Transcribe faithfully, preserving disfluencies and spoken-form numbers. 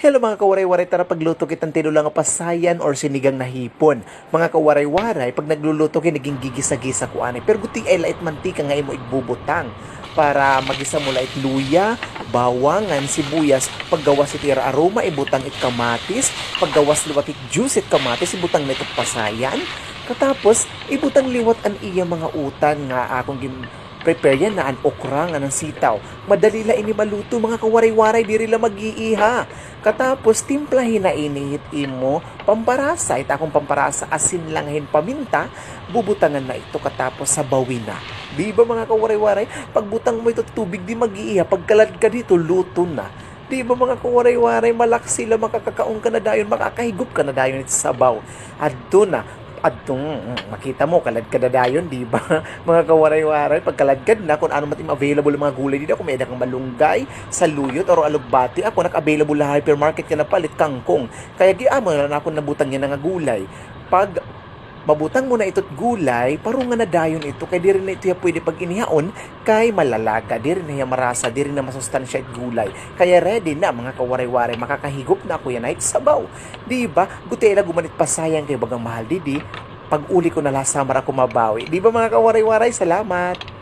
Hello, mga kawaray-waray, tara pagluto kita hin tinola nga pasayan or sinigang na hipon. Mga kawaray-waray, pag nagluluto kay naging gigisa-gisa ko anay. Pero gutiay la it mantika nga imo igbubutang para magisa mo la it luya, bawang, ngan sibuyas. Paggawas it ira aroma, ibutang it kamatis. Paggawas liwat it juice it kamatis, ibutang na it pasayan. Katapos, ibutang liwat an iya mga utan nga akon gin- prepare yana, an okra ngan an sitaw. Madali la ini maluto, mga kawaray-waray, diri la mag-iiha. Katapos, timplahi na ini hit imo pamparasa. It akon pamparasa, asin la ngan hin paminta, bubutangan na ito, katapos sabawi na. Di ba, mga kawaray-waray? Pagbutang mo ito tubig, di mag-iiha. Pagkaladkad hito, luto na. Di ba, mga kawaray-waray, malaksi la, makakakaon ka na dayon, makakahigop ka na dayon hit sabaw. Adto na, adto, mm, makita mo, kaladkad na dayon, di ba? Mga kawaray-waray, pagkaladkad na, kun ano man it imo available mga gulay dida, kun may-ada kang malunggay, saluyot, or alugbati, ako, nag-available ha hypermarket nga napalit, kangkong. Kaya giamo na la nakon nabutang yana nga gulay. Pag mabutang mo na ito it gulay, parungan na dayon ito, kay diri na ito hiya pwede pag-inihaon, kay malalaga, diri na hiya marasa, diri na masustansya it gulay. Kaya ready na, mga kawaray-waray, makakahigop na ako yana hit sabaw. Di ba? Gutiay la guman it pasayan kay baga mahal didi. Pag-uli ko na la ha summer ako mabawi. Di ba, mga kawaray-waray? Salamat!